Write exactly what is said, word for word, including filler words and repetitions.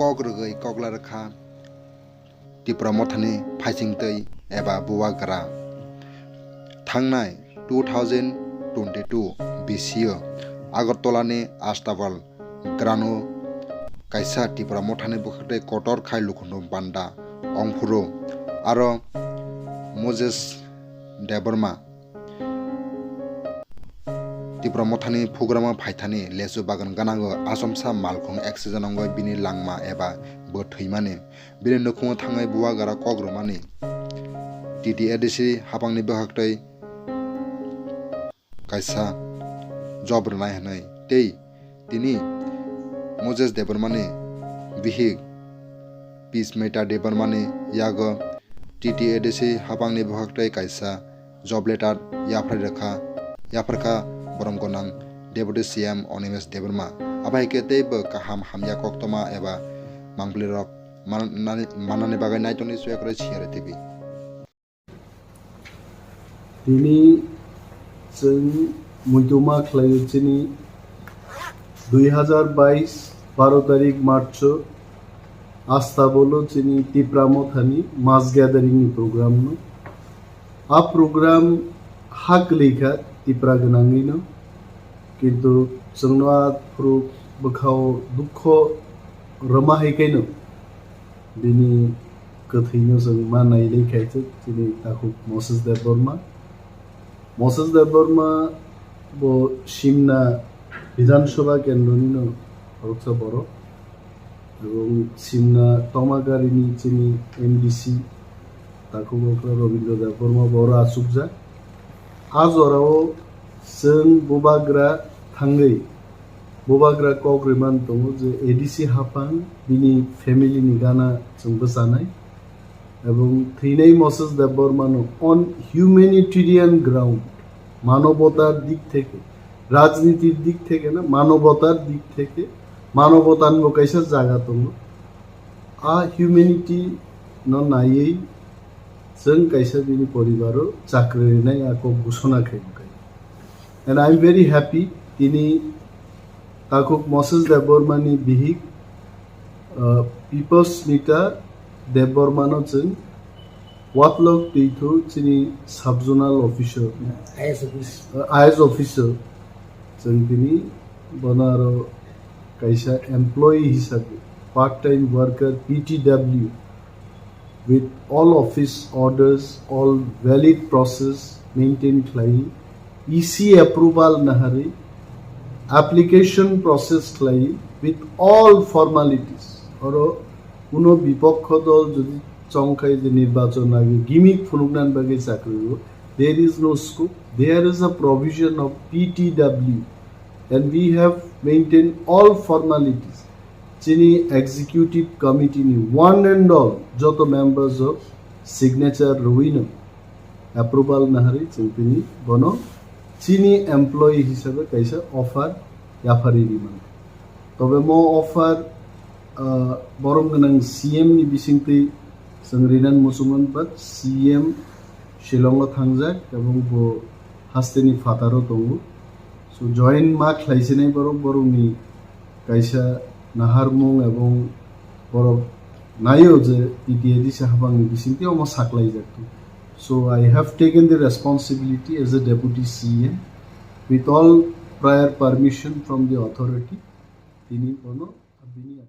kok rwgwi kokla rwkha Tipra Mothani phaisingtwi eba bubagra. Thangnai two thousand twenty-two B C o Agartala ni Astabal Grano kaisa Tipra Mothani bwkhaktwi kotor khai Lukhundu Banda ongphuru aro Moses Debbarma Tipra Mothani phugrama phaithani lesu bagan ganango achomsa malkhung accident ongwi bini langma eba bo thwimani. Bini nukhungo thangwi bubagra kok rwmani. T T A D C hapangni bwkhaktwi kaisa job rwnai hwnwi tei tini Moses Debbarmani bihik Peace Meta Debbarmani yago T T A D C hapangni bwkhaktwi kaisa job letter yaphrai rwkha, yapharkha borom gwnang Deputy C M Animesh Debbarma. Abo hai khe tei bo kaham hamya koktoma eba mangpili rok man-, nani-, manani bagwi Naitokni Swiyakwrwi Siyari T V. Tini chwng muituma khlaio chini dui hazar bais baro tarik March o Astabalo chini Tipra Mothani mass gathering ni program no. A program ha kwlwi kha Tipra gwnangwi no, kintu chwngno a phuru bwkhao dukho rwma hai khe no bini kwthwino chwng ma nailai khaisuk chini takhuk Moses Debbarma. Moses Debbarma bo Simna Bidhan Sabha kendroni no khoroksa borok. Ebong Simna Tomagarini chini M D C takhuk okra Robindra Debbarma bo oro achukjak. A jorao chwng bubagra thangwi bubagra kok rwmani tongo je A D C haphang bini family ni gana chwng bwchanai. Ebong thwinai Moses Debbarmano on humanitarian ground, manobotar dik theke, rajnitir dik theke na, manobotar dik theke, manobotarni bo kaisa jaga tongo. A humanity no naiwi chwng kaisa bini poribaro chakri rinai a kok ghosona khai bwkhai. And I am very happy, tini takhuk Moses Debbarmani bihik, uh, People's Mita Debbarmano chwng watlok twithu chini sub-zonal officer, I S office. Uh, I S officer chwng tini bono aro kaisa employee hisabe, part time worker, P T W, with all office orders, all valid process maintain khlai, E C approval naharwi application process khlai with all formalities. Oro kuno bipokho dol jodi chongkhai je nirbachon age gimmick phunuknani bagwi chakri o, there is no scope. There is a provision of P T W and we have maintained all formalities. Chini executive committee ni one and all joto members o signature rwino approval naharwi chwng tini bono chini employee hisabe kaisa offer yapharwi rimani. Tobe mo offer, ah, borom gwnang C M ni bisingtwi chwng rinani muchungmani, but C M Shillong o thangjak ebong bo hasteni phataro tongo. So join ma khlaisinai borok, borokni kaisa naharmung ebong borok naio je P T A D C haphangni bisingtwi omo saklaijak. So I have taken the responsibility as a deputy C M with all prior permission from the authority. Tini bono bini